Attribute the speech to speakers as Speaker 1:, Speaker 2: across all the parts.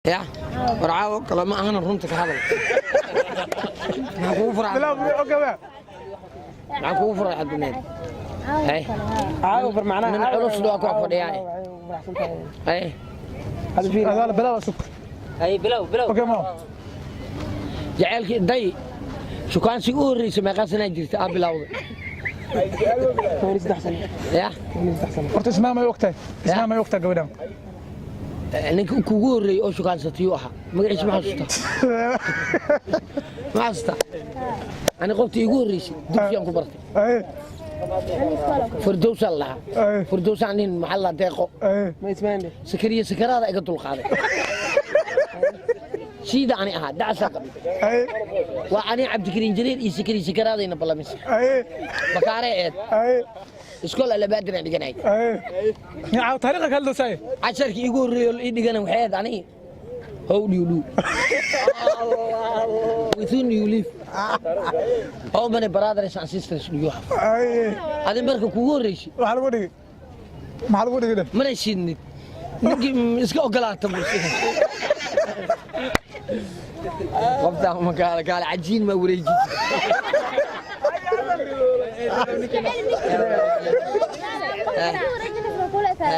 Speaker 1: Ya war, caawo kale ma ahana, runta ka hadal. Maxaa kugu furay?
Speaker 2: Bilow, okay ba.
Speaker 1: Maxaa kugu furay, Cabdineed? Hay.
Speaker 3: Caawa far macnaha.
Speaker 1: Nin culus waa ku fadhiyaa. Hay.
Speaker 2: Adaala bilow, sug.
Speaker 3: Ay, bilow, bilow.
Speaker 2: Okay ma.
Speaker 1: Jacaylkii day, shukaansiga u horreysay meeqaa sanaa jirta aa bilowday?
Speaker 3: 13 sano.
Speaker 1: Ya.
Speaker 3: 13 sano.
Speaker 2: Horta ismaa may ogtahay, ismaa may ogtahay gabadhan.
Speaker 1: Ninka kugu horreeyey oo shukaansatayuu ahaa, magaciisa ma xasuusta? Ma xasuusta? Ani qoftii iigu horreysay dugsiyaan ku bartay.
Speaker 2: Ay.
Speaker 1: Fardowsaan lahaa.
Speaker 2: Ay.
Speaker 1: Fardowsaan nin maxaa la deeqo.
Speaker 2: Ay.
Speaker 3: Ma ismaande.
Speaker 1: Sakariya sakaraada iga dulqaaday, siida ani ahaa dacasaa qabay.
Speaker 2: Ay.
Speaker 1: Waa ani Cabdikariin Jariir iyo Sakariya sakaraadayna ballamisay.
Speaker 2: Ay.
Speaker 1: Bakaaree eed.
Speaker 2: Ay.
Speaker 1: Iskool Alabaadiraan dhiganay.
Speaker 2: Ay, ni caaw taariikhda kala dosay.
Speaker 1: Casharkii iigu horreeyo ii dhigana waxay ahayd ani "How do you do? With whom do you live? How many brothers and sisters do you have?"
Speaker 2: Ay.
Speaker 1: Adi marka kugu horreysay?
Speaker 2: Waxa lagu dhigi, maxaa lagu dhigi?
Speaker 1: Mana shidnid ninkii iska ogolaata bulshada. Qoftaa ma kaale kaale cajiin ma wareejin.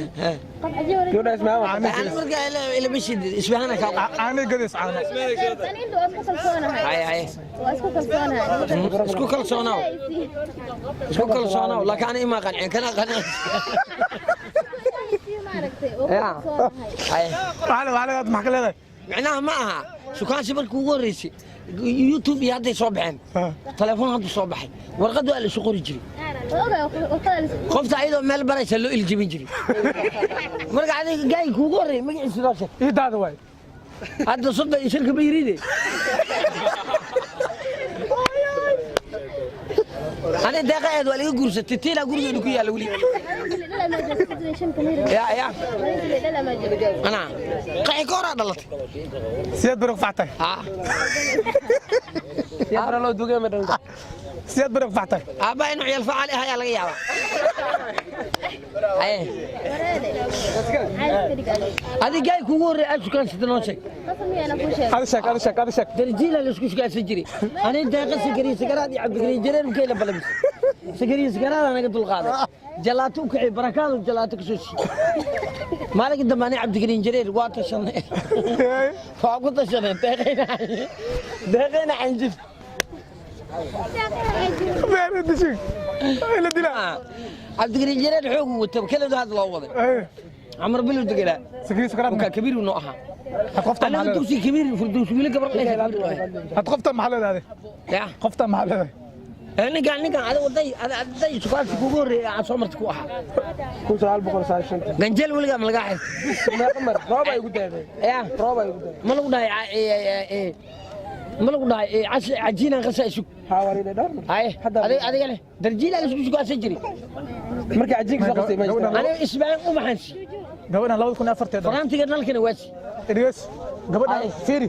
Speaker 3: Gabadha ismaa waa.
Speaker 1: Ani marka ilama shidid isbahana kaa.
Speaker 2: Caani gadis, caano.
Speaker 1: Hay hay. Isku kalsoonaaw, isku kalsoonaaw, laakiin ani ima qancin kana qancin. Ya hay.
Speaker 2: Waxa maxaa ka leedahay?
Speaker 1: Micnaha ma aha shukaansi markii ugu horreysay YouTube iyo hadday soo baxeen, telefoon haddu soo baxay, warqad waa la isu qori jiray. Qofta ayadoo meel baraysa loo iljibin jiray. Marka adiga gaay kuugu horreeyay magaciisa noo sheeg.
Speaker 2: Ii daada waay.
Speaker 1: Hadda 35 ma yiride. Ani deeqa eed waa laga guursatay, tiilaa gurigeenu ku yaalla weli. Ya ya, anaa qaxi ka horaa dhalatay.
Speaker 2: Siyaad bari ku factay.
Speaker 1: Ah.
Speaker 3: Siyaad loo dugay ma dhalin.
Speaker 2: Siyaad bari ku factay.
Speaker 1: Aabbaa inuu ciyaal facaali ahaa ayaa laga yaabaa. Haye. Adi gaay kugu horreey aad shukaансata noo sheeg.
Speaker 2: Adi sheeg, adi sheeg, adi sheeg.
Speaker 1: Darjiila la isku shukaansan jiray. Ani deeqa Sakariya sakaraad iyo Cabdikariin Jareer mukayla balamis. Sakariya sakaraada naga dulqaaday, jalaato u kacay, barakaadu jalaato ka soo siiyey. Maalinka dambe ani Cabdikariin Jareer waa tashanay, waa ku tashanay deeqayna, deeqayna canjif.
Speaker 2: Beer dishin ila dila.
Speaker 1: Cabdikariin Jareer xoogu wata keladu hadda loo waday.
Speaker 2: Ay.
Speaker 1: Camar bilow degelaa.
Speaker 2: Sakariya sakaraad.
Speaker 1: Ka kabiir noo ahaa.
Speaker 2: Had qofta maxaa
Speaker 1: anaga
Speaker 2: leedahay?
Speaker 1: Dugsi kabiir Firdows wiila gabar dhashay kabiir waaye.
Speaker 2: Had qofta maxaa leedahay?
Speaker 1: Ya.
Speaker 2: Qofta maxaa leedahay?
Speaker 1: Ninkan ninkan adiga waday aday sukaansi kugu horreeyay aan soo martay ku ahaa?
Speaker 3: 1995.
Speaker 1: Ganjeel weligaa ma lagaa xirtay?
Speaker 3: Meeqa mar roob ay ugu daadeen.
Speaker 1: Ya.
Speaker 3: Roob ay ugu daadeen.
Speaker 1: Ma lagu dhahay ma lagu dhahay cajiinaan qasa isug?
Speaker 3: Haa, waridhay dhowr mar.
Speaker 1: Haye.
Speaker 3: Hadda-
Speaker 1: Adiga adiga leh darjiilaa la isku sukaansan jiray.
Speaker 3: Markii cajiinka soo qastay ma jirtaa.
Speaker 1: Aniga isbaan u maxansi.
Speaker 2: Gabadhan 2004 dhalatay.
Speaker 1: Faraantiga nalkana waasi.
Speaker 2: Idris, gabadhan.
Speaker 1: Ay.
Speaker 2: Fiiri,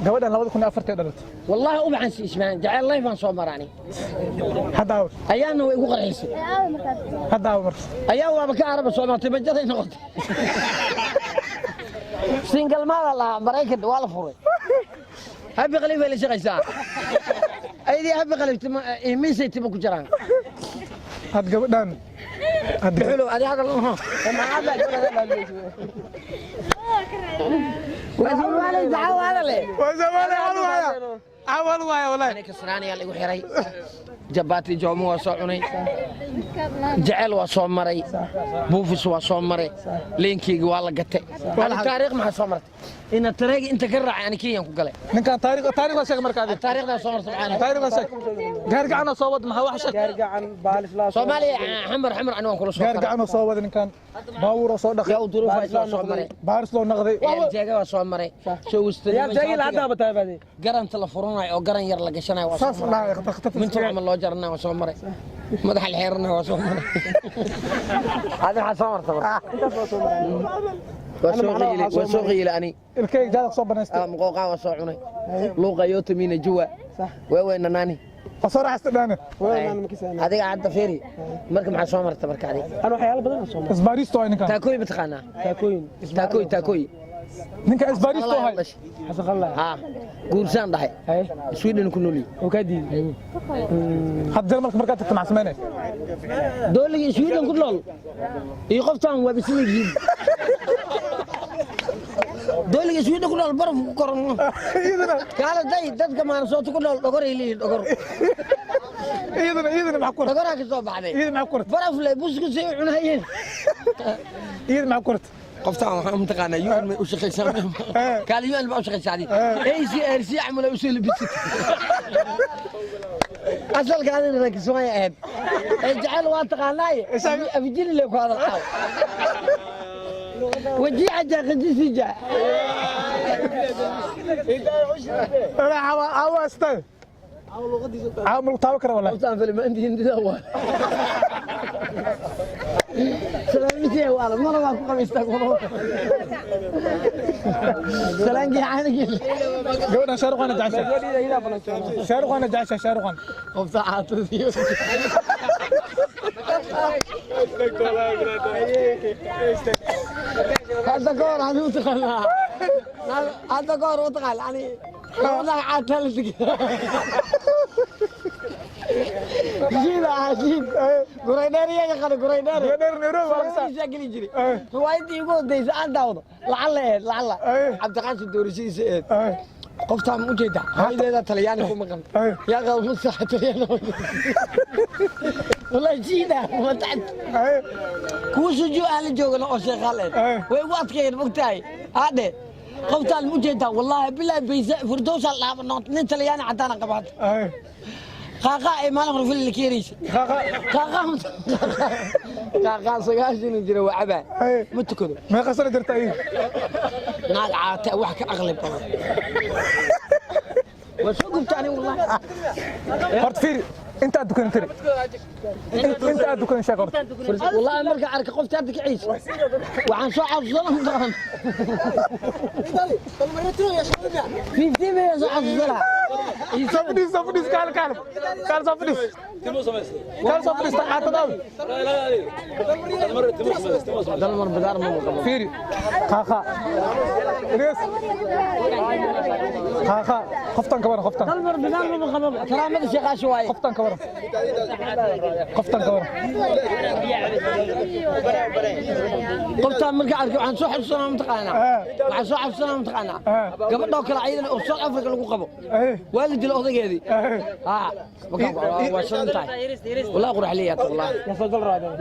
Speaker 2: gabadhan 2004 dhalatay.
Speaker 1: Wallaahi u maxansi isbaan jacayl life aan soo maraani.
Speaker 2: Hadda aaw?
Speaker 1: Ayaana way igu qarxisay.
Speaker 2: Hadda aaw marka?
Speaker 1: Ayaa waaba ka araba soomaatay, bajaday noqotay, singalmaada lahaa Maraykan waa la furay. Habi Khaliif bay la shaqaysaa ayadii Habi Khaliif tima miisay tima ku jiraan.
Speaker 2: Had gabadhan had
Speaker 1: Dhuxulow adi hadal laho.
Speaker 3: Maxaa gabadha la hadlaysa?
Speaker 1: Waa Soomaali dacwo hadale.
Speaker 2: Waa Soomaali hal waaya, awal waaya wallahi.
Speaker 1: Ani kasraaniyaa lagu xiray, jabaati joomo waa soo cunay, jecel waa soo maray, buufis waa soo maray, leenkeyga waa la gatay. Ani taariikh maxaa soo martay ina tareegi inta ka raacay ani Kenyan ku galay.
Speaker 2: Ninkan taariikh, taariikh waa sheeg marka adiga.
Speaker 1: Taariikhdaa soo martay maxaa?
Speaker 2: Taariikh waa sheeg, gaar gacan oo soo wad, maxaa wax sheeg.
Speaker 3: Gaar gacan baalis laa.
Speaker 1: Soomaaliya xamar xamar ani waan kula soo
Speaker 2: Gaar
Speaker 1: karay.
Speaker 2: gacan oo soo wad ninkan, baabuur oo soo dhaqay.
Speaker 1: Yaa u duruufaa soo soo maray.
Speaker 2: Baaris loo naqday.
Speaker 1: Ciyaal jeega waa soo maray soo
Speaker 3: Yaab jaagil hadda
Speaker 1: wastay.
Speaker 3: ba tahay baadi.
Speaker 1: Garanta la furanayo oo garan yar la gashanayo waa
Speaker 2: Saas
Speaker 1: soo maray.
Speaker 2: dhahay khatar.
Speaker 1: Mintu camal loo jaranayo waa soo maray, madaxa la xeeranayo waa soo maray. Adi maxaa soo marta marka?
Speaker 3: Intaas waa soo maray.
Speaker 1: Waa soo qiilay, waa soo qiilay ani.
Speaker 2: Ilkayga jaada soo banaystay.
Speaker 1: Ah, muqooqaa waa soo cunay, luuqa yotamina juwa waa nanaani.
Speaker 2: Waa soo raaxaysta dhaane.
Speaker 3: Waa ma kisana.
Speaker 1: Adiga hadda fiiri marka maxaa soo marta marka adiga?
Speaker 3: Ana waxyaalo badan aan soo maray.
Speaker 2: Isbaaristo waa ninkan.
Speaker 1: Taakooy ma taqaanaa?
Speaker 3: Taakooyin.
Speaker 1: Taakooy, taakooy.
Speaker 2: Ninka isbaaristo hay.
Speaker 3: Xasan Qallah.
Speaker 1: Haa, guursaan dhahay.
Speaker 3: Hay.
Speaker 1: Sweden ku nool.
Speaker 3: Oo ka diiday.
Speaker 2: Had Jarmalka markaad tagto maxaa samaynay?
Speaker 1: Dooligii Sweden ku nool iyo qoftaan waa bisleeyihiin. Dooligii Sweden ku nool baraf ku koran.
Speaker 2: Iyadana
Speaker 1: Kaala day, dadka Maansoota ku nool dhogoray leeyihiin, dhogor.
Speaker 2: Iyadana maxaa ku qortay?
Speaker 1: Dhogoraa ka soo baxday.
Speaker 2: Iyadana maxaa ku qortay?
Speaker 1: Baraf le busku say u cunayeen.
Speaker 2: Iyadana maxaa ku qortay?
Speaker 1: Qoftaan waxaan mataqaanaa UN may u shaqaysaa. Kaala, UN baa u shaqaysaa. ACRC camal ay u soo labisatay. Asalka adina reer Kismaayo ahayd ee jecel waa taqaanaaye, afjili le ku hadal caaw wajiica jaaqajisiija.
Speaker 2: Ana awa awa astay. Caawa ma lagu taaban kara wallahi.
Speaker 1: Qoftaan filimaantii hindida waa salaamitiya waala mana waa ku qabaystaa salaankii caanigii.
Speaker 2: Gabadhan Shaaruqana jeceshahay. Shaaruqana jeceshahay, Shaaruqan.
Speaker 1: Qofta caatadiyo. Hadda ka hor ani utaqaanaa, hadda ka hor utaqaan ani gabadha caataa la degi shiida ah shiid guraydheer iyaga qani guraydheer.
Speaker 2: Guraydheer Nairobi waa laga saa.
Speaker 1: Riwaayadiisa geli jiray. Riwaayadii ugu horreysay aan daawado lacalla eed lacalla Cabdiqaasim doorashadiisa eed. Qoftaan ma ujeeda hooyadeeda Talyaani ku maqan. Yaa qaba musaxa Talyaani wallahi jiida ma tacad. Kuwa sujuu aan la joogano oo sheekaal eed way ugu adkeeyeen, mogtahay haadhe qoftaan ma ujeedaa, wallaahi bilaahi baysa firdowsa dhaaba nin Talyaani caddaana qabaata. Qaaqaa ay maalin hore fili la keenaysa. Qaaqaa qaaqaa 90 jira waa cabaa, ma tukado.
Speaker 2: Meeqa sano jirta ayay?
Speaker 1: Naag caata wax ka aqli badan waa soo gubta ani wallahi.
Speaker 2: Horta fiiri, inta aad dukanin tiri. Inta aad dukanin sheeg horta.
Speaker 1: Wallahi marka arka qofta hadda kiciisa waxaan soo xasuusana maqan 15 minutes soo xasuusana.
Speaker 2: Soo fadhiis, soo fadhiis, kaale, kaale. Kaale soo fadhiis. Kaale soo fadhiis, caatada awi.
Speaker 1: Dalmar bidaar ma qabo.
Speaker 2: Fiiri. Qaaqa. Ilyas. Qaaqa. Qoftan ka waran, qoftan.
Speaker 1: Dalmar bidaar ma qabo, karaamada sheeqaashi waaye.
Speaker 2: Qoftan ka waran. Qoftan ka waran.
Speaker 1: Qoftaan marka arka waxaan soo xasuusanaa mataqaanaa, waxaan soo xasuusanaa mataqaanaa gabadhoo kale ayadana oo South Africa lagu qabo. Waa la dilay odaygeedii. Haa, waa shidan tahay wallahi, qurax leeyahay wallahi.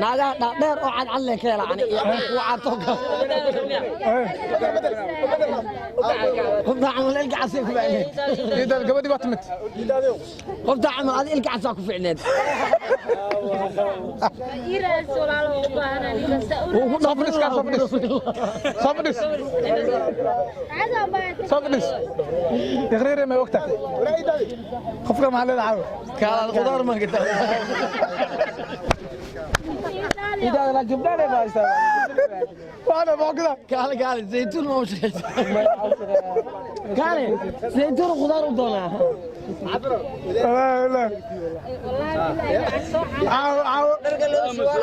Speaker 1: Naagaha dhaadheer oo cadcad leh ka hela ani iyo kuwa caatoo kale. Qoftaa camal ilka casay ku ficneed.
Speaker 2: Iidaal gabadhii baa timid.
Speaker 1: Qoftaa camal adi ilka casaa ku ficneed. Wuu ku
Speaker 2: Soo fadhiis, kaal soo fadhiis. Soo fadhiis. Soo fadhiis. Iqriiri may ogtahay. Qofka maxaa leedahay caawa?
Speaker 1: Kaalaad qudaar ma gataa?
Speaker 3: Idaada la gabdhaha baa haysaa.
Speaker 2: Waxaana moogda.
Speaker 1: Kaale, kaale, zaytuun ma u shaqaysa? Kaale, zaytuun qudaar u doonaa.
Speaker 2: Wallaahi wallaahi. Caawa caawa.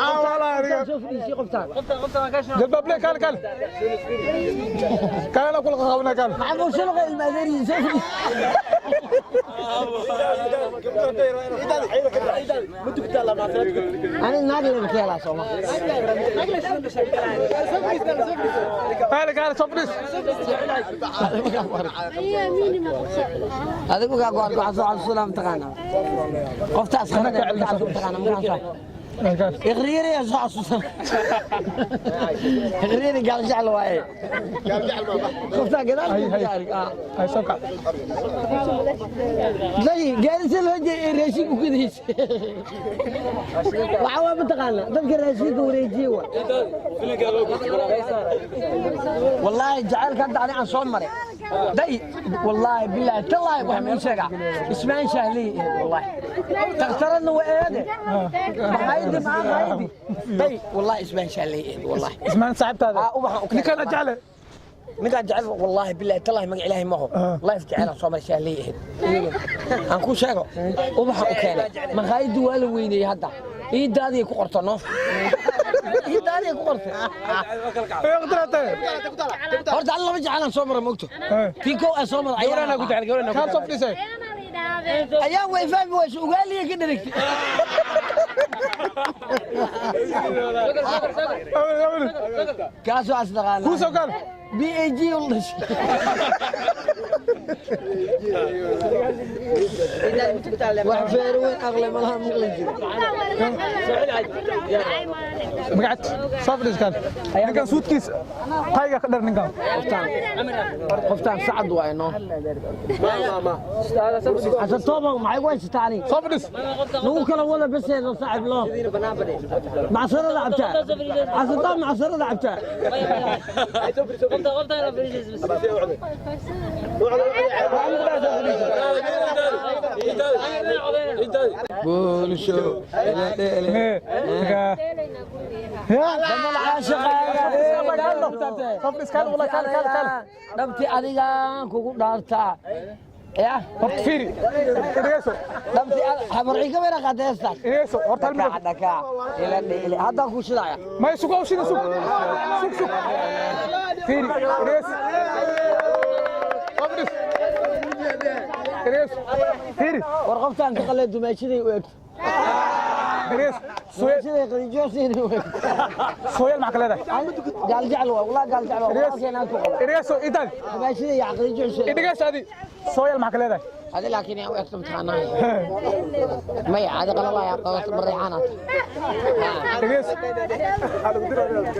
Speaker 2: Caawa wallaahi aniga.
Speaker 1: Soo fadhiisii qoftaan.
Speaker 2: Jalbaab le, kaale kaale. Kaale ana kula qabanaa kaale.
Speaker 1: Maxamuud Shilqo ilma adeerihiin soo fadhiis. Ani naag leba ka helaa sooma.
Speaker 2: Kaale kaale soo fadhiis.
Speaker 1: Adigu kaa go'an waxaa soo xasuusanaa mataqaanaa qoftaas kharada mataqaanaa markaas
Speaker 2: Kaale.
Speaker 1: Iqriyari soo xasuusan, iqriyari gaal jecel waaye qoftaa gadaal.
Speaker 2: Hay, hay. Ay soo kac.
Speaker 1: Day gaari si loo jeeyay raashinka ku gudaysa waxa waa mataqaanaa dadka raashinka wareejiye waa wallaahi jacaylka hadda ani aan soo maray day, wallaahi bilaahi tallaahi wax ma ii sheegaa ismaan shahley wallaahi takhtaradna waa eede maxaydi maa qaydi day, wallaahi ismaan shahley wallaahi.
Speaker 2: Ismaan saaxiibtaada.
Speaker 1: Aa, ubaxan u keenay.
Speaker 2: Ninkaan jecele.
Speaker 1: Ninkaan jecel wallaahi bilaahi tallaahi magac ilaahay maaho life jecel soo maray shahley ahayd aan kuu sheego ubaxa u keenay maqaayaddu waa la weyneeyey hadda iidaadii ku qorto no. Ugaaliya ku qortay.
Speaker 2: Ee
Speaker 1: Horta alla lama jeclaan soo mara moogto. Tii kow aan soo mara
Speaker 3: Gabadhana ku jecel, gabadhana ku
Speaker 2: Kaal soo
Speaker 3: jecel.
Speaker 2: fadhiisay.
Speaker 1: Ayaa way fahmi wayso ugaaliya ka dherigtay. Kaasoo as dhaqaana.
Speaker 2: Kuu soo kaal.
Speaker 1: B A G u dhashay. Wax feer weyn aqle malaha maqli jiro.
Speaker 2: Magacad soo fadhiis kaal. Ninkan suudkiis tayga ka dhar ninkan.
Speaker 1: Qoftaan sacad waay no. Xasan Toobo maxay ku haysataa aniga?
Speaker 2: Soo fadhiis.
Speaker 1: Nagu kala wada baseeda saaxiib loo. Macsarada cabtaa. Xasan Toobo macsarada cabtaa. Bulsho.
Speaker 2: Ee ninka. Ya.
Speaker 1: Damal caashiqaaga.
Speaker 2: Soo fadhiis kaal wallah kaal kaal kaal.
Speaker 1: Dhabti adigaan kugu dhaartaa. Ya.
Speaker 2: Horta fiiri. Dhegeyso.
Speaker 1: Dhabti habarci ka weera qaadaysta.
Speaker 2: Dhegeyso. Horta hal
Speaker 1: Dhaka
Speaker 2: minute.
Speaker 1: dhaka. Ila ila hadda ku shidaya.
Speaker 2: Ma sugo shida sug. Sug sug. Fiiri. Dhegeyso. Soo fadhiis. Dhegeyso. Fiiri.
Speaker 1: War qoftaan ka qalay dumaashiday u eg.
Speaker 2: Dhegeyso. Sooyal
Speaker 1: Dumaashiday qadijoosiin u eg.
Speaker 2: sooyal maxaa ka leedahay?
Speaker 1: Gaal jecel waa walaa gaal jecel waa walaalkeen aan ku qabo.
Speaker 2: Dhegeyso idaad.
Speaker 1: Dumaashiday iyo qadijoosiin.
Speaker 2: Dhegeyso adi. Sooyal maxaa ka leedahay?
Speaker 1: Hadi laakiin ay u egto imtixaanaha. Maya hadi qalalaya qabat mariixaanaad.
Speaker 2: Dhegeyso.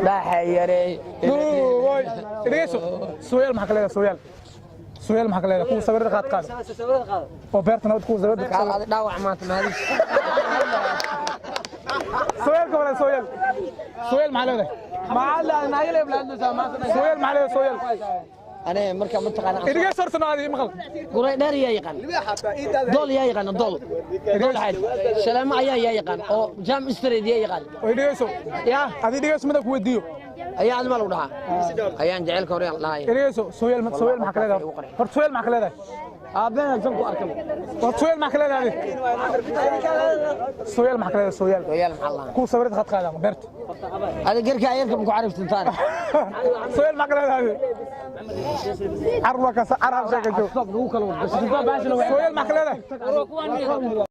Speaker 1: Baaxa yarey.
Speaker 2: Way. Dhegeyso. Sooyal maxaa ka leedahay sooyal? Sooyal maxaa ka leedahay? Kuwa sawirada qaad qaad. Oo beerta nabad kuwa sawirada.
Speaker 1: Kaal adi dhaawac maanta maadis.
Speaker 2: Sooyal ka wala sooyal. Sooyal maxaa leedahay? Sooyal maxaa leedahay sooyal?
Speaker 1: Ane marka ma taqaana.
Speaker 2: Dhegeyso horta noo adi maqal.
Speaker 1: Guray dheer yaa yaqaan. Dool yaa yaqaan dool. Dool xayd. Salaamo ayaa yaa yaqaan oo jam street yaa yaqaan.
Speaker 2: Way dhegeyso.
Speaker 1: Ya
Speaker 2: Adi dhegeyso mida ku weydiiyo.
Speaker 1: ayaa adma lagu dhahaa. Ayaan jecelka hore aan dhahay.
Speaker 2: Dhegeyso sooyal sooyal maxaa ka leedahay? Horta sooyal maxaa ka leedahay?
Speaker 1: Aabbeen san ku arkay.
Speaker 2: Horta sooyal maxaa ka leedahay adi? Sooyal maxaa ka leedahay sooyal?
Speaker 1: Sooyal maxaa lahaa?
Speaker 2: Kuwa sawirada qaad qaadaan beerta.
Speaker 1: Adi garka ayarka ma ku cariftin taani.
Speaker 2: Sooyal maxaa ka leedahay adi? Carwa ka carab sheega joog.
Speaker 1: Stop nagu kala wada.
Speaker 2: Sooyal maxaa ka leedahay?